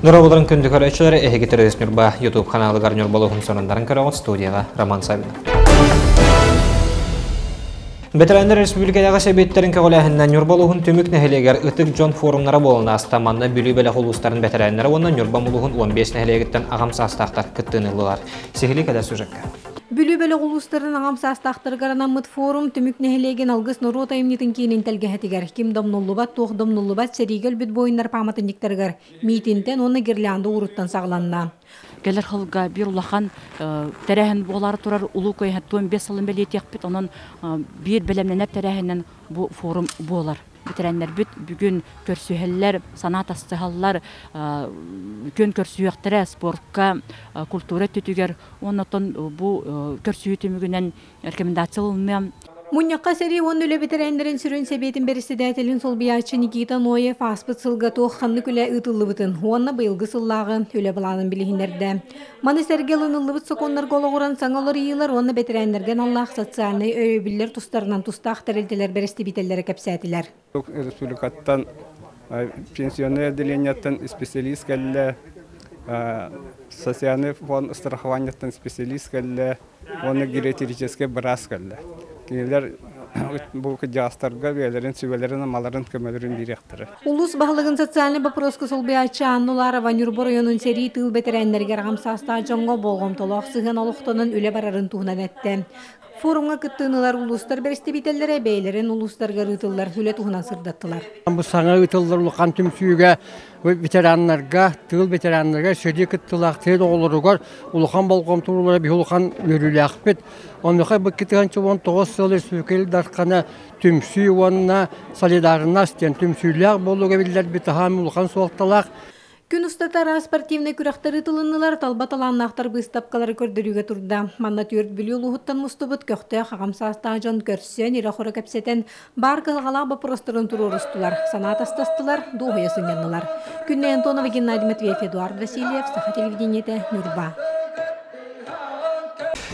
Дорооболорун күндү көрөөччүлэр, эһиги Төрөөс Ньурба YouTube ханаалыгар Ньурба улууһун сонуннарын көрөҕүт, студияҕа Роман Савинов. Бэтэрээннэр республикатааҕы сэбиэттэрин көҕүлээһининэн Ньурба улууһун Түмүк нэһилиэгэр Ытык дьон форумнара буолан ааста. Манна Бүлүү бэлэх улуустарын бэтэрээннэрэ уонна Ньурба улууһун 15 нэһилиэгиттэн аҕам саастаахтар кыттыыны ыллылар. Сиһилии кэлэр сюжекка. Бүлүү бөлөх улуустарын аҕам саастаахтарыгар анаммыт форум Түмүк нэһилиэгин Алгыс норуот айымньытын киинин тэлгэһэтигэр ким домнуллубат, туох домнуллубат сэриигэ өлбүт буойуннар пааматынньыктарыгар миитинтэн уонна гирлянда ууруттан саҕаланна. Кэлэр сылга биир улахан тэрээһин буолаары турар Улуу Кыайыы 15 сылын бэлиэтиэхпит. Онон биир бэлэмнэнэр тэрээһинэн бу форум буолар. Бэтэрээннэрбит бүгүн көрсүһэллэр, санаа тастыһаллар, күөн көрсүһүөхтэрэ спортка, культура өттүтүгэр. Уонна оттон бу көрсүһүү түмүгүнэн рекомендация ылыныам. Мунньахха сэрии уонна үлэ бэтэрээннэрин сүрүн сэбиэтин бэрэссэдээтэлин солбуйааччы Никита Ноев ааспыт сылга туох ханнык үлэ ыытыллыбытын уонна быйылгы сыллааҕы үлэ былаанын билиһиннэрдэ. Маны сэргэ ылыныллыбыт сокуоннарга олоҕуран саҥа уларыйыылар уонна бэтэрээннэргэ аналлаах социальнай өйөбүллэр тустарынан тустаах тэрилтэлэр бэрэстэбиитэллэрэ кэпсээтилэр. Республикаттан пенсионнай отделениеттан специалист кэллэ, социальный фонд страхованиеттан специалист кэллэ, уонна гериатрическай быраас кэллэ. Кинилэр бу кырдьаҕастарга бэйэлэрин сүбэлэрин-амаларын, көмөлөрүн биэриэхтэрэ. Улуус баһылыгын социальнай боппуруоска солбуйааччы Анна Уларова Ньурба оройуонун сэрии тыыл бэтэрээннэригэр аҕам саастаах дьоҥҥо болҕомтолоох сыһыан олохтонон үлэ барарын туһунан эттэ. Форумҥа кыттыыны ылар улуустар бэрэстэбиитэллэрэ бэйэлэрин улуустарыгар ыытыллар үлэ туһунан сырдаттылар. Бу саҥа ыытыллар улахан түмсүүгэ ветераннарга, тыыл ветераннарга сэрии кыттыылаах тыыл оҕолоругар улахан болҕомто уурулара биһи улахан үөрүүлээхпит. Онуоха бу 2019 сыл Республика Ил Дархана түмсүү уонна солидарность диэн түмсүүлээх буолууга биллэрбит аһаан улахан суолталаах. Күн устата араас спортивнай күрэхтэр ыытылыннылар, талба талааннаахтар быыстапкалары көрдөрүүгэ турда. Манна түөрт Бүлүү улууһуттан мустубут көхтөөх аҕам саастаах дьон көрсөн, ирэ-хоро кэпсэтэн, баар кыһалҕалаах боппуруостарын туруорустулар, санаа тастастылар, дуоһуйа сынньаннылар. Күннэй Антонова, Геннадий Матвеев, Эдуард Васильев, Саха телевидениетэ, Ньурба.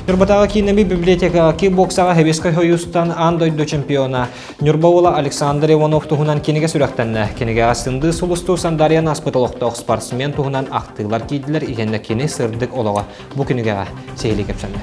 Ньурбатааҕы киинэби библиотекаҕа кикбоксаҕа Сэбиэскэй Союзтан аан дойду чемпиона Ньурба уола Александр Иванов туһунан кинигэ сүрэхтэннэ. Кинигэҕэ сындыы сулустуу сандарыйан ааспыт олохтоох спортсмен туһунан ахтыылар киирдилэр итиэннэ кини сырдык олоҕо бу кинигэҕэ сиһилии кэпсэннэ.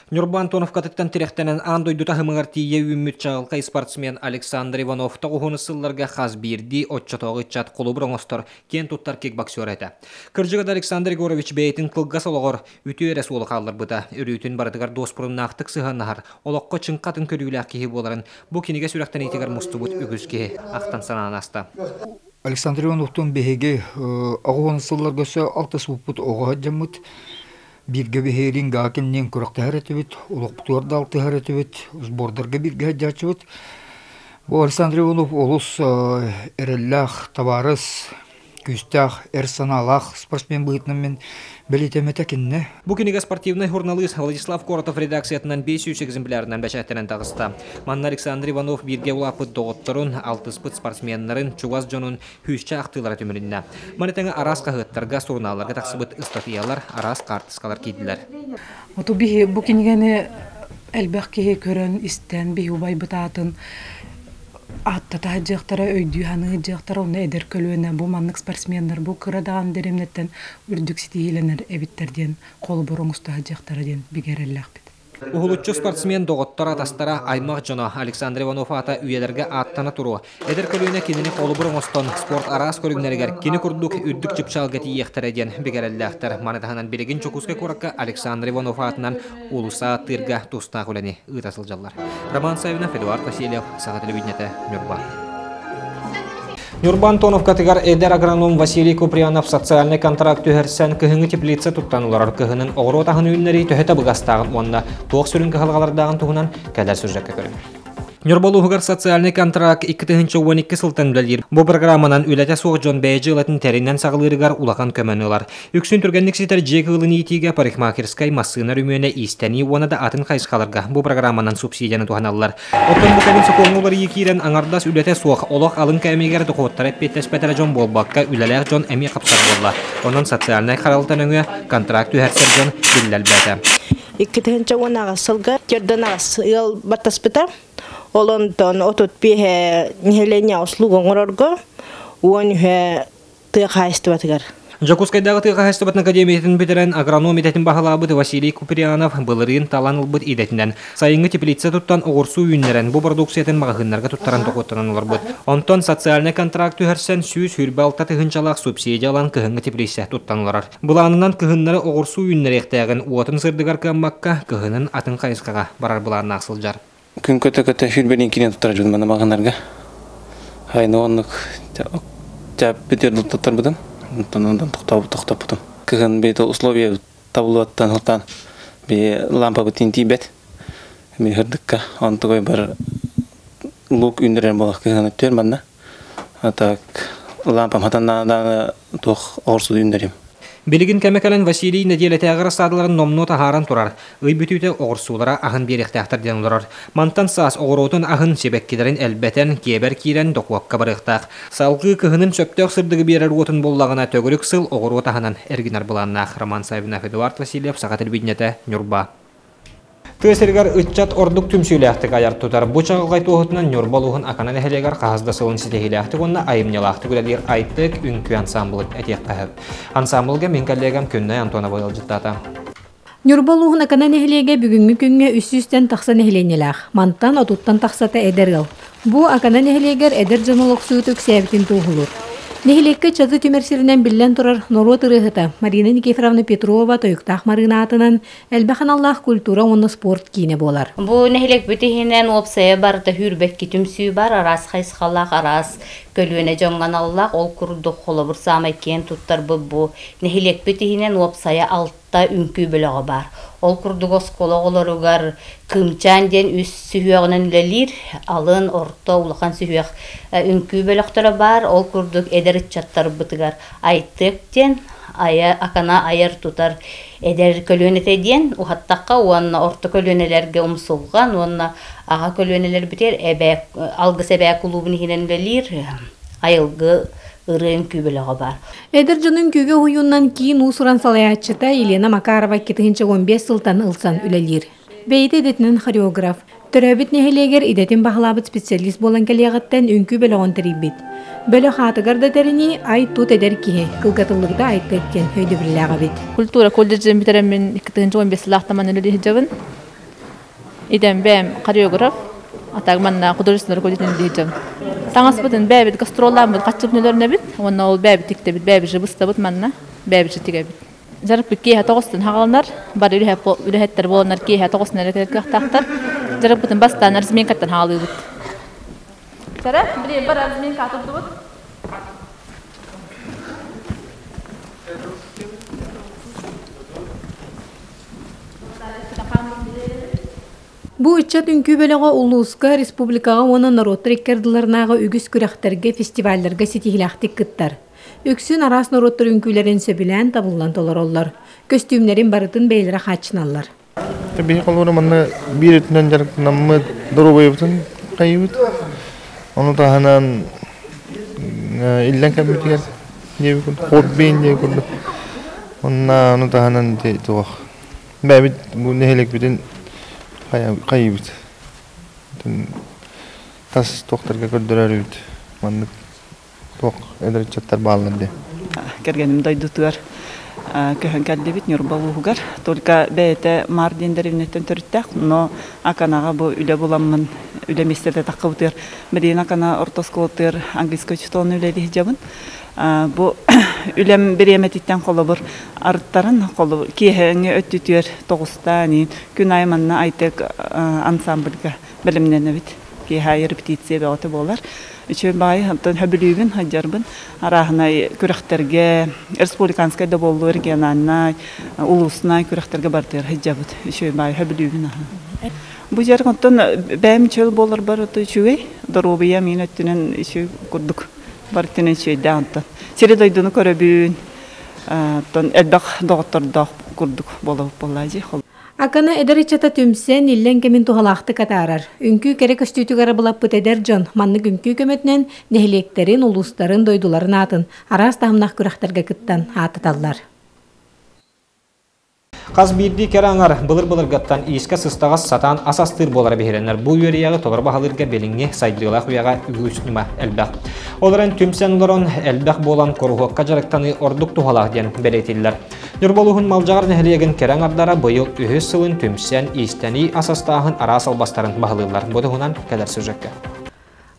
Ньурба Антоновкатыттан тирэхтэнэн аан дойду таһымыгар тиийэ үүммүт чаҕылхай спортсмен Александр Иванов тоҕуһун сылларга хас биирдии оччотооҕу ыччат холобур оҥостор киэн туттар кикбоксер этэ. Кырдьыга да Александр Егорович бэйэтин кылгас олоҕор үтүө эрэ суолу хаалларбыта, өрүүтүн барытыгар дуоспуруннаахтык сыһыаннаһар, олоххо чыҥхатын көрүүлээх киһи буоларын бу кинигэ сүрэхтэниитигэр мустубут үгүс киһи ахтан санаан ааста. Александр Ивановтуун биһиги оҕуһун сылларга өссө алтыспыппыт оҕо сылдьаммыт бииргэ биһириин Гакинниин күрэхтэһэр этибит, олохпутугар да алтыһар этибит, сбордарга бииргэ сылдьааччыбыт. Бу Александр Иванов олус эрэллээх табаарыс, күүстээх, эр санаалаах спортсмен быһыытынан мин бэлиэтэммитэ кинини. Бу кинигэ спортивнай суруналыыс Владислав Коротов редакциятынан 500 экземплярынан бэчээттэнэн таҕыста. Манна Александр Иванов бииргэ улааппыт доҕотторун, алтыспыт спортсменнарын, чугас дьонун күүсчэ ахтыылара түмүлүннэ. Маны тэҥэ араас хаһыаттарга, сурунаалларга тахсыбыт ыстатыйалар, араас хаартыскалар киирдилэр. Оту биһи бу кинигэни элбэх киһи көрөн, истэн, биһи убайбыт аатын ааттата сылдьыахтара, өйдүү саныы сылдьыахтара, онно эдэр көлүөнэ бу маннык спортсменнар бу кыра даҕаны дэриэбинэттэн үрдүк ситиһиилэнэр эбиттэр диэн холобур оҥосто сылдьыахтара диэн бигэ эрэллээхпит. Уһулуччу спортсмен доҕоттор атастара, аймах дьоно Александр Иванов аата үйэлэргэ ааттана туруо. Эдэр көлүөнэ кинини холобур оҥостон, спорт араас көрүҥнэригэр кини курдук үрдүк чыпчаалга тиийиэхтэрэ диэн бигэрэллээхтэр. Маны таһынан билигин Дьокуускай куоракка Александр Иванов аатынан уулусса ааттыырга тустаах үлэни ыыта сылдьаллар. Роман Савинов, Эдуард Васильев, Саха телевидениетэ, Ньурба. Ньурба Антоновкатыгар эдэр агроном Василий Куприянов социальнай контракт түһэрсэн кыһыҥҥы теплица туттан олорор кыһынын оҕуруот аһын үүннэрии төһө табыгастааҕын уонна туох сүрүн кыһалҕалардааҕын туһунан кэлэр сюжекка көрүҥ. Ньурба улууһугар социальнай контракт 2012 сылтан үлэлиир. Бу программанан үлэтэ суох дьон бэйэ дьыалатын тэринэн саҕалыырыгар улахан көмөнү ылар. Үксүн түргэнник ситэр дьиэ кыылын иитиигэ парикмахерскай, массыына өрөмүөнэ, иистэнии уонна да атын хайысхаларга бу программанан субсидияны туһаналлар. Оттон бу кэлин сокуоҥҥа уларыйыы киирэн аҥардас үлэтэ суох, олох алын кээмэйигэр дохуоттара эппиэттэспэтэрэ дьон буолбакка, үлэлээх дьон эмиэ хапсар буолла. Онон социальнай харалта нөҥүө контракт түһэрсэр дьон биллэ элбээтэ. 2018 сылга төрдөн аҕыс ыал баттаспыта. Ол онтон 35 нэһилиэнньэ услуга оҥорорго, 13 тыа хаһаайыстыбатыгар. Дьокуускайдааҕы тыа хаһаайыстыбатын академиятын бүтэрэн агроном идэтин баһылаабыт Василий Куприянов былырыын талан ылбыт идэтинэн сайыҥҥы теплица туттан оҕурсуу үүннэрэн бу продукциятын маҕаһыыннарга туттаран дохуоттанан олорбут. Онтон социальнай контракт түһэрсэн 126 тыһыынчалаах субсидия ылан кыһыҥҥы теплица туттан олорор. Былаанынан кыһыннары оҕурсуу үүннэриэхтээҕин уотун сырдыгар кыаммакка кыһынын атын хайысхаҕа барар былааннаах сылдьар. Күн көтө-көтө сүүрбэлиин киирэн туттара дьон манна маҕанарга. Хайны оннук бүтүөр туттарбытым. Онтон онтон тохтообут тохтоппутум. Кыһын бэйэтэ условия табыллыбаттан сылтаан би лампабыт тиийбэт. Би хырдыкка онтугай бар лук үүннэрэр буолах кыһын өттүөр манна. А так лампам хатан туох оҕурсу үүннэрим. Билигин кэмэ кэлэн Василий нэдиэлэтээҕи рассадаларын номнуо таһааран турар. Ый бүтүүтэ оҕурсуулара аһын биэриэхтээхтэр диэн олорор. Мантан саас оҕуруотун аһын сибэккилэрин элбэтэн, киэбэр киирэн дохуокка барыахтаах. Салгыы кыһынын сөптөөх сырдыгы биэрэр уотун буллаҕына төгүрүк сыл оҕуруот аһынан эргинэр былааннаах. Роман Саввинов, Эдуард Васильев, Саха телевидениетэ, Ньурба. Тыа сиригэр ыччат ордук түмсүүлээхтик айар тутар. Бу чаҕылҕай туоһутунан Ньурба улууһун Акана нэһилиэгэр хаһыс да сылын ситиһиилээхтик уонна айымньылаахтык үлэлиир Айтык үҥкүү ансаамбылын этиэххэ сөп. Ансаамбылга мин коллегам Күннэй Антонова ыалдьыттаата. Ньурба улууһун Акана нэһилиэгэ бүгүҥҥү күҥҥэ 300-тэн тахса нэһилиэнньэлээх. Мантан 30-тан тахсата эдэр ыал. Бу Акана нэһилиэгэр эдэр дьон олохсуйуута үксээбитин туоһулуур. Нэһилиэккэ ыччаты түмэр сиринэн биллэн турар норуот ырыаһыта Марина Никифоровна Петрова Тойуктаах Марыына аатынан элбэх аналлаах культура уонна спорт киинэ буолар. Бу нэһилиэкпит иһинэн уопсайа барыта сүүрбэкки түмсүү бар, араас хайысхалаах, араас көлүөнэ дьоҥҥо аналлаах. Ол курдук холобур саамай киэн туттарбыт бу нэһилиэкпит иһинэн уопсайа алта үҥкүү бөлөҕө баар. Ол курдук оскуола оҕолоругар Кыымчаан диэн үс сүһүөҕүнэн үлэлиир, алын, орто, улахан сүһүөх үҥкүү бөлөхтөрө баар. Ол курдук эдэр ыччаттарбытыгар Айтык диэн айа, акана айар-тутар эдэр көлүөнэтэ диэн уһаттахха уонна орто көлүөнэлэргэ умсулҕан уонна аҕа көлүөнэлэрбитигэр эбээ алгыс эбээ кулуубун иһинэн үлэлиир айылгы ырыа үҥкүү бөлөҕө баар. Эдэр дьон үҥкүүгэ уһуйуунан киин уус-уран салайааччыта Елена Макарова 2015 сылтан ылсан үлэлиир. Бэйэтэ идэтинэн хореограф. Төрөөбүт нэһилиэгэр идэтин баһылаабыт специалист буолан кэлиэҕиттэн үҥкүү бөлөҕүн тэрийбит. Бөлөх аатыгар да тэринии ай-тут эдэр киһи, кылгатыллыбыта айтык диэн өйдөбүллээх эбит. Культура колледжын бүтэрэммин 2015 сылаахтаман үлэлии сылдьабын. Идэм бэйэм хореограф, а так манна художественный руководитель үлэлии сылдьабын. Таҥаспытын бэйэбит гастроллааммыт хаччыбытын өлөрүнэбит уонна ол бэйэбит тиктэбит, бэйэбит же быстабыт манна, бэйэбит же тигэбит. Дьарыкпыт киэһэ тоҕустан хаҕаланар, бары үлэһиттэр буоланнар киэһэ тоҕустан эрэ кэлэр кыахтаахтар. Дьарыкпытын бастаан разминкаттан хаалыыбыт. Сара, билиэн бар разминка турдубут. Бу ыччат үҥкүү бөлөҕө улууска, республикаҕа уонна норуоттар икки ардыларынааҕы үгүс күрэхтэргэ, фестивалларга ситиһиилээхтик кыттар. Үксүн араас норуоттар үҥкүүлэрин сөбүлээн табыллан толороллор. Көстүүмнэрин барытын бэйэлэрэ хааччыналлар. Биһи холобура манна биир өттүнэн дьарыктанаммыт доруобуйабытын хайыыбыт. Ону таһынан иллэҥ кэммитигэр диэбит хобби диэн курдук. Онна ону таһынан туох бэйэбит бу нэһилиэкпитин хайыыбыт. Тас туохтарга көрдөрөрүбүт. Маннык туох эдэр ыччаттар бааллар диye. Кэргэним дойдутугар көһөн кэллибит Ньурба улууһугар. Только бэйэтэ Маар диэн дэриэбинэттэн төрүттээх, но Аканаҕа бу үлэ буламмын үлэ миэстэтэ таххыбытыгар билигин Акана орто оскуолатыгар английскай учууталын үлэлии сылдьабын. Бу үлэм бириэмэтиттэн холобур арыттаран холобур киэһээҥҥи өттүтүгэр тоҕустаан иин күн аайы манна айтык ансамбльга бэлэмнэнэбит. Киэһэ аайы репетиция бөҕөтө буолар. Үчүгэй баҕайы оттон сөбүлүүбүн, сылдьарбын. Арааһынай күрэхтэргэ, республиканскай да буоллу, региональнай, улууснай күрэхтэргэ барытыгар сылдьабыт. Үчүгэй баҕайы сөбүлүүбүн аһа. Бу дьарык оттон бэйэм чөл буоларбар ото үчүгэй, доруобуйам мин өттүнэн үчүгэй курдук бар өттүнэн үчүгэйдээх онтон. Сири дойдуну көрөбүн, оттон элбэх доҕоттордоох курдук буолабыт буоллаа дии. Акана эдэр ыччата түмсэн, иллэҥ кэмин туһалаахтык атаарар. Үҥкүү кэрэ көстүүтүгэр абылаппыт эдэр дьон маннык үҥкүү көмөтүнэн нэһилиэктэрин, улуустарын, дойдуларын аатын араас таһымнаах күрэхтэргэ кыттан ааттаталлар. Хас биирдии кэрэ аҥар былыр-былыргаттан иискэ сыстаҕас сатаан ас астыыр буолара биһирэнэр. Бу үөрүйэҕи толору баһылыырга билиҥҥи сайдыылаах үйэҕэ үгүс ньыма элбэх. Ол эрэн түмсэн олорон элбэх буолан куруһуокка дьарыктаныы ордук туһалаах диэн бэлиэтииллэр. Ньурба улууһун Малдьаҕар нэһилиэгин кэрэ аҥардара быйыл үһүс сылын түмсэн иистэнии ас астааһын араас албастарын баһылыыллар. Бу туһунан кэлэр сюжекка.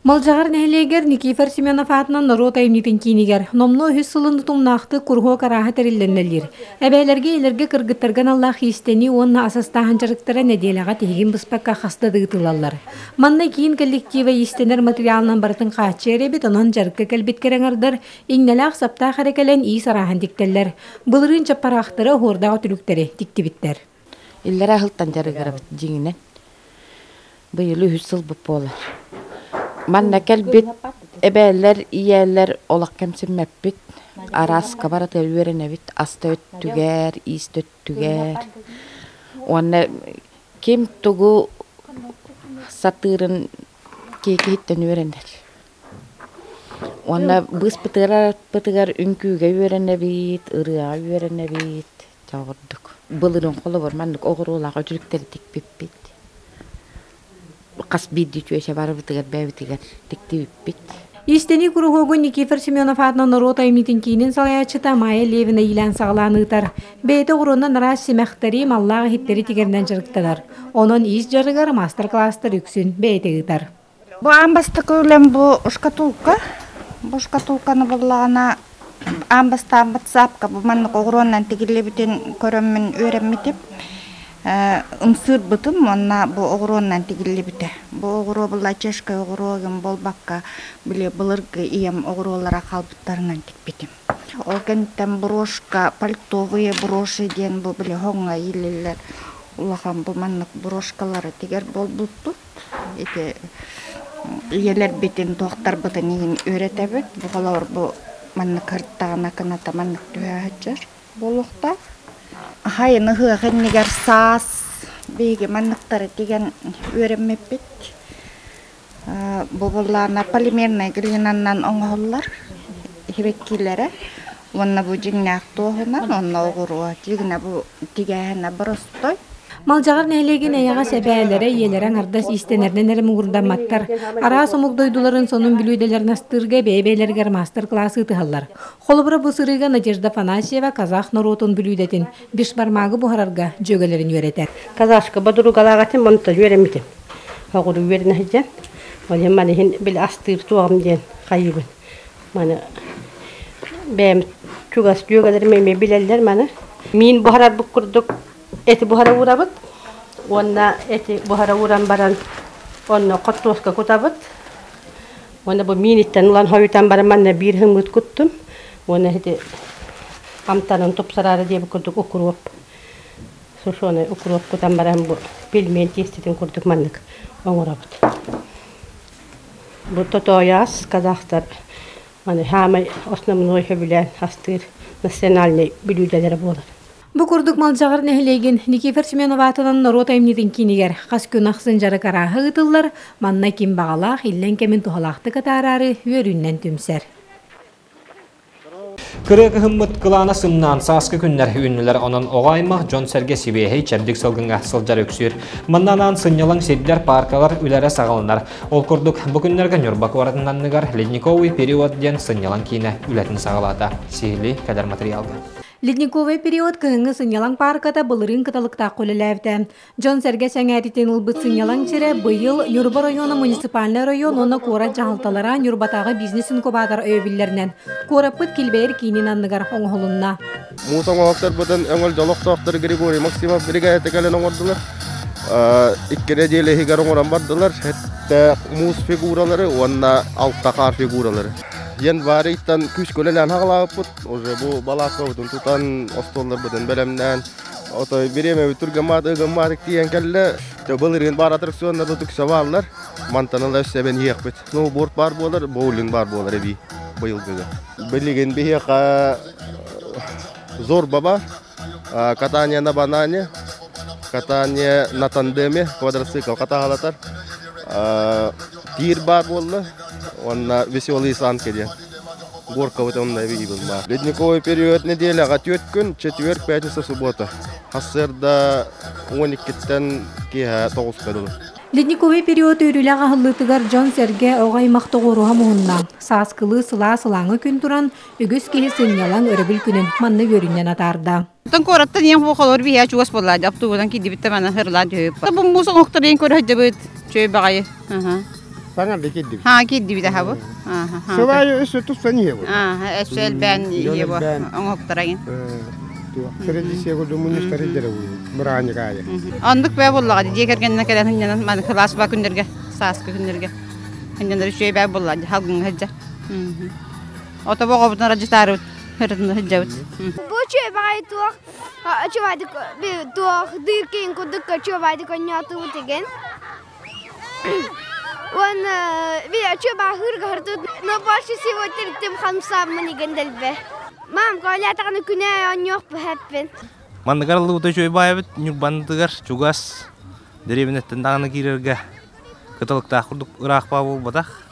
Малдьаҕар нэһилиэгэр Никифор Семенов аатынан норуот айымньытын киинигэр номнуо үһүс сылын утумнаахтык куруһуок арааһа тэриллэннэлиир. Эбээлэргэ, илэргэ кыргыттарга аналлаах иистэнии уонна ас астааһын дьарыктара нэдиэлэҕэ тиһигин быспакка хаста да ыытыллаллар. Манна киин коллектива иистэнэр материалынан барытын хааччыйар эбит, онон дьарыкка кэлбит кэрэҥардар иҥнэлээх-саптаах эрэ кэлэн иис арааһын тиктэллэр. Былырыын чаппараахтары, оһуордаах үтүлүктэри тиктибиттэр. Иллэрээ сылтан дьарыгырабыт дьиҥинэн. Быйыл үһүс сылбыт буолар. Манна кэлбит эбээлэр, ийээлэр олох кэмсиммэппит. Арааска барытыгар үөрэнэбит. Аста өттүгэр, иистэ өттүгэр. Уонна ким тугу сатыырын киһи киһиттэн үөрэнэр. Уонна быыспытыгар үҥкүүгэ үөрэнэбит, ырыаҕа үөрэнэбит. Чоҕурдук. Былырыын холобур маннык оҕуруолаах үтүлүктэри тикпиппит. Хас биирдии чүөчэ барыбытыгар бэйэбитигэр тиктибиппит. Иистэнии куруһуогун Никифор Семенов аатынан норуот айымньытын киинин салайааччыта Майя Левина иилээн-саҕалаан ыытар. Бэйэтэ оҕуруонан араас симэхтэри, маллаах иһиттэри тигэринэн дьарыктанар. Онон иис дьарыгар маастар-кылаастар үксүн бэйэтэ ыытар. Бу аан бастакы үлэм бу шкатулка. Бу шкатулканы буллаҕына аан бастаан батсаапка бу маннык оҕуруоннан тигиллибитин көрөммүн үөрэммитим. Ымсыырбытым уонна бу оҕуруоннан тигиллибитэ. Бу оҕуруо була чешскэй оҕуруо гын буолбакка били былыргы ийэм оҕуруолара хаалбыттарынан тикпитим. Ол кэнниттэн брошка, пальтовые броши диэн бу били хоҥҥо иилиллэр улахан бу маннык брошкалары тигэр буолбуппут. Ити ийэлэрбитин, туохтарбытын иһин үөрэтэбит. Бу холобур бу маннык ыртаҕына кыната маннык түһэ сылдьар буолуохтаах. Хайын ыһыах иннигэр саас биһиги манныктары тигэн үөрэммиппит. Бу буллаана полимернай глинаннан оҥоһуллар сибэккилэрэ уонна бу дьиҥнээх туоһунан уонна оҕуруо дьиҥнэ бу тигээһинэ боростой. Малдьаҕар нэһилиэгин эйэҕэс эбээлэрэ, ийэлэрэ аҥардас иистэнэринэн эрэ муҥурдамматтар. Араас омук дойдуларын сонун бүлүүделэрин астыырга бэйэ-бэйэлэригэр маастар-кылаас ыытыһаллар. Холобура, бу сырыыга Надежда Афанасьева казах норуотун бүлүүдэтин бишбармагы буһарарга дьүөгэлэрин үөрэтэр. Казашка бодуругалаах этим, онто үөрэммитим. Оҕуру үөрэнэ сылдьан, ол иһин маны иһин били астыыр туоҕум диэн хайыыбын. Маны бэйэм чугас дьүөгэлэрим эмиэ билэллэр маны. Миин буһарарбыт курдук эти буһара уурабыт уонна эти буһара ууран баран онно хортуоска кутабыт. Уонна бу мииниттэн ылан хойутан баран манна биир хымыт куттум. Уонна ити амтанын тупсараары диэбит курдук укроп, сушеный укроп кутан баран бу пельмень тиэститин курдук маннык оҥоробут. Бу тотоойоос казахтар маны хаамай основной сөбүлээн астыыр национальнай бүлүүдэлэрэ буолар. Бу курдук Малдьаҕар нэһилиэгин Никифор Семенов аатынан норуот айымньытын киинигэр хас күн ахсын дьарык арааһа ыытыллар, манна ким баҕалаах иллэҥ кэмин туһалаахтык атаараары үөрүүннэн түмсэр. Кырыа кыһыммыт кылаана сымнаан сааскы күннэр үүннүлэр, онон оҕо аймах дьон-сэргэ сибиэһэй чэбдик сылгыҥҥа сылдьар үксүүр. Манна анаан сынньалаҥ сирдэр, пааркалар үлэрэ саҕаланар. Ол курдук, бу күннэргэ Ньурба куоратын анныгар Ледниковый период диэн сынньалаҥ киинэ үлэтин саҕалаата. Сиһилии кэлэр матырыйаалга. Ледниковый период кыһыҥҥы сынньалаҥ паарката былырыын кыталыктаах үлэлээбитэ. Дьон-сэргэ сэҥээритин ылбыт сынньалаҥ сирэ быйыл Ньурба оройуона муниципальнай оройуон уонна куорат дьаһалталара Ньурбатааҕы бизнес-инкубатор өйөбүллэринэн куораппыт килбэйэр киинин анныгар оҥоһулунна. Муус оҥоһуктарбытын өҥөл дьолохтоохтор Григорий Максимов биригээдэтэ кэлэн оҥордулар. Икки нэдиэлэ иһигэр оҥорон бардылар. Сэттэ муус фигуралары уонна алта хаар фигуралары. Январьтан күүскэ үлэлээн хаҕалаабыппыт. Уже бу балааккабытын тутан, остуолларбытын бэлэмнээн, отой бириэмэбит түргэн ыгыммаатык тиийэн кэллэ. Былырыын баар аттракционнар тукса бааллар. Мантан ыла өссө эбэн иһиэхпит. Сноуборд баар буолар, боулинг баар буолар эбии быйылгыга. Билигин биһиэхэ Зорба бар, катание на банане, катание на тандеме, квадроцикл хатаһалатар. Тиир баар буолла, уонна веселые санки диэн. Горка онно баар. Ледниковый период неделяҕа түөрт күн, четверг, пятница, суббота. Хассыарда 12-тэн киэһэ 9-ка дылы. Ледниковый период үөрүүлээх аһыллыытыгар дьон-сэргэ оҕо аймах тоҕуоруһа муһунна. Сааскылыы сылаас ылааҥы күн туран, үгүс киһи сынньалаҥ өрөбүл күнүн манна үөрүүнэн атаарда. Оттон куораттан иэн холор биһиэ чугас буолла автобуһунан киирдибит мана хырлаан түһүп. Бу муус оҥоктор иэн көрө сылдьабыт. Чөй баҕайы. Саҥа киирдибит. Ха киирдибит аха бу. Сылайы өссө тупсан иһэ бу. Аха өссө элбээн иһэ бу оҥоктор агин. Оннук бээ буоллаҕа дьиэ кэргэнинэн кэлэн сынньанан маны кылаас ба күннэргэ сааскы күннэргэ сынньанар үчүгэй бээ буолла халгыҥҥа сылдьар. Ото оҕобутун ырадьытаарыбыт сылдьабыт. Бу үчүгэй баҕайы туох үчүгэйдик туох дыыркин курдук үчүгэйдик оонньоотубут игин. Уонна би үчүгэй баахыырга хартыбыт, но больше всего тиртим хамсааммын игин дэлбэ. Мам, коолятаҕына күнэ оонньуох быһаппын. Манныгар ыллыбыта үчүгэй баайабыт Ньурбанытыгар чугас дэриэбинэттэн даҕаны киирэргэ кыталыктаах курдук ыраах баа буолбатах.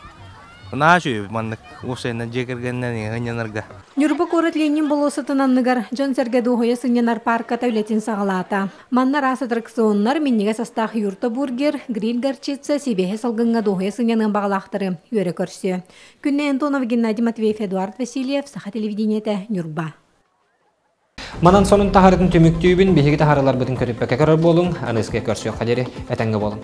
Наһаа үчүгэй маннык уопсайынан дьиэ кэргэнинэн сынньанарга. Ньурба куорат Ленин болуоссатын анныгар дьон-сэргэ дуоһуйа сынньанар паарката үлэтин саҕалаата. Манна араас аттракционнар, минньигэс астаах юрта бургер, гриль горчица, сибиэһэ салгыҥҥа дуоһуйа сынньаныан баҕалаахтары үөрэ көрсүө. Күннэй Антонов, Геннадий Матвеев, Эдуард Васильев, Саха телевидениетэ, Ньурба. Манан сонун таһарытын түмүктүүбүн, биһиги таһарыларбытын көтүппэккэ көрөр буолуҥ, аныыскай көрсүөххэ диэри этэҥҥэ буолуҥ.